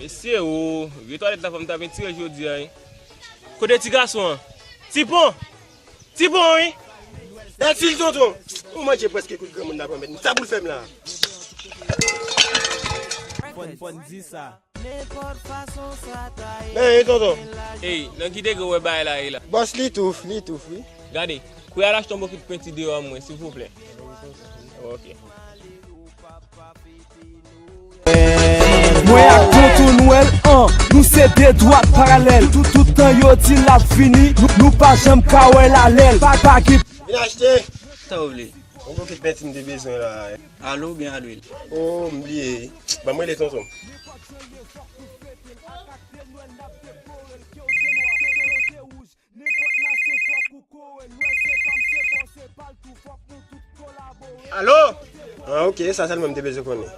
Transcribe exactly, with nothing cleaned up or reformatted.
Mesye o, vye twalèt la fò m ta pentire jodi a wi. Kote ti gason an? Ti pon! Ti pon wi! Dati l tonton! Ou manje prèske kout granmoun la pran mèt. Sa pou l fè m la? Fòn fòn di sa. Men wi tonton. Ey, nan ki degre w wè bagay la ye la? Bòs li touf, li touf wi. Gade, kouri al achte yon bokit penti deyò an mwen silvouplè. Ok. Mwen ak tonton Nwèl an, nou se de dwat paralèl. Tout, tout tan yo di l ap vini, nou, nou pa janm ka wè l alèl. Pa, pa gen. Vin achte. Sa w vle? Yon bokit penti m te bezwen la. Alo oubyen alwil? Oh, m bliye. Ban m rele tonton m. Alo? Ah, ok, sa sèlman m te bezwen konnen.